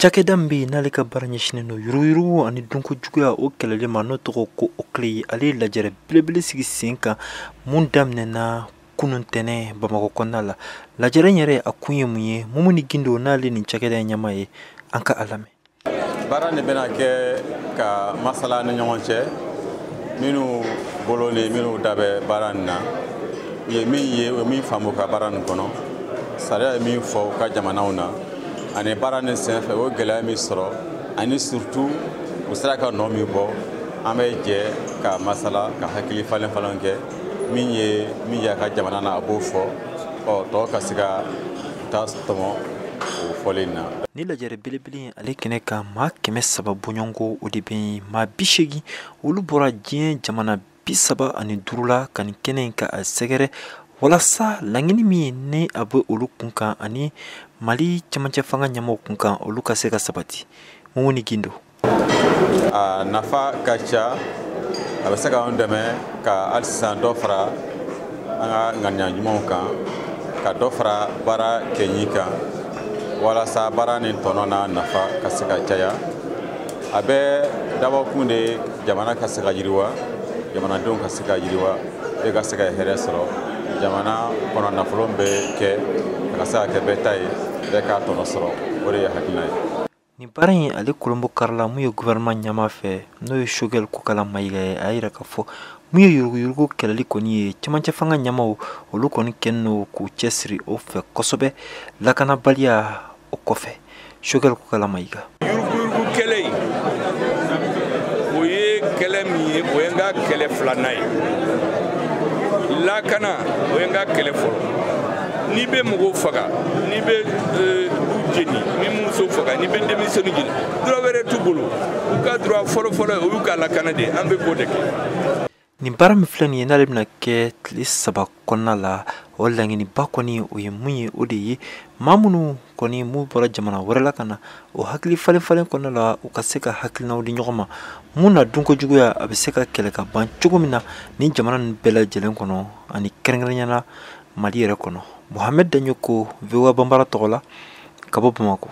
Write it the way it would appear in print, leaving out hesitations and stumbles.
Cakɛda min bɛ yen n'ale ka baara ɲɛsinnen don yuruguyurugu ani dunko juguya o kɛlɛli ma, n'o tɔgɔ ko OCLEI, ale ye lajɛrɛ belebele sigi sen kan mun daminɛna kunun tɛnɛ Bamakɔ kɔnɔna la. Lajɛrɛ in yɛrɛ, a kun ye mun ye? Mumuni Gindo, n'ale nin cakɛda in ɲɛmaa ye, an ka a lamɛn. Baara nin bɛna kɛ ka masala ni ɲɔgɔn cɛ, minnu bolo ni minnu da bɛ baara nin na, u ye min ye, u ye min faamu ka baara nin kɔnɔ, sariya ye min fɔ u ka jamanaw na, ani baara nin senfɛ o gɛlɛya min sɔrɔ, ani surtout u sera ka nɔ min bɔ. An bɛ jɛ ka masala, ka hakili falen falen kɛ. Min ye min ye a ka jamana na, a b'o fɔ, ɔ tɔ ka se ka taa tɔmɔ o fɔlen na. Ni lajɛrɛ belebele in ale kɛnɛ kan, maa 300 bɔɲɔgɔnko o de bɛ yen. Maa 80, olu bɔra diɲɛ jamana 35 la ka nin kɛnɛ in ka a sɛgɛrɛ, walasa laɲini min ni a bɛ olu kun kan ani Mali cɛmancɛ fanga ɲɛmɔgɔw kun kan, olu ka se ka sabati. Mumuni Gindo. A nafa ka ca. A bɛ se k'an dɛmɛ ka hali sisan dɔ fara an ka ŋaniya ɲumanw kan, ka dɔ fara baara kɛɲi kan, walasa baara ni tɔnɔ n'a nafa ka se ka caya. A bɛ dabɔkun de jamana ka se ka yiriwa, jamanadenw ka se ka yiriwa, e ka se ka hɛrɛ sɔrɔ jamana kɔnɔ, nafolo bɛ kɛ a ka se ka kɛ bɛɛ ta ye, bɛɛ k'a tɔnɔ sɔrɔ. O de ye hakilina ye. Nin baara in ale kolonbo karila mun ye gouvernement ɲɛmaa fɛ, n'o ye Choguel Kokalla Maïga ye. A y'a yira k'a fɔ mun ye yuruguyurugu kɛlɛli kɔni ye, cɛmancɛ fanga ɲɛmaw olu kɔni kɛlen don k'u cɛsiri o fɛ kosɛbɛ, lakanabaliya o kɔfɛ. Choguel Kokalla Maïga. Yuruguyurugu kɛlɛ in, o ye kɛlɛ min ye, o ye n ka kɛlɛ filanan ye. Lakana, o ye n ka kɛlɛ fɔlɔ. N'i bɛ mɔgɔw faga, n'i bɛ du jeni, ni muso faga, n'i bɛ denmisɛnnin jeni, droit wɛrɛ t'u bolo. U ka droit fɔlɔ-fɔlɔ, o y'u ka lakana de ye. An bɛ k'o de kɛ. Nin baara min filɛ nin ye, n'ale bɛna kɛ tile 3 kɔnɔna la, o laɲiniba kɔni o ye mun ye? O de ye maa minnu kɔni m'u bɔra jamana wɛrɛ la ka na, o hakili falen falen kɔnɔna la, u ka se ka hakilinaw di ɲɔgɔn ma mun na dunko juguya a bɛ se ka kɛlɛ ka ban cogo min na nin jamana ninnu bɛɛ lajɛlen kɔnɔ, ani kɛrɛnkɛrɛnnenya la Mali yɛrɛ kɔnɔ. Mohamed Dagnoko, VOA Bambara tɔgɔ la, ka bɔ Bamakɔ.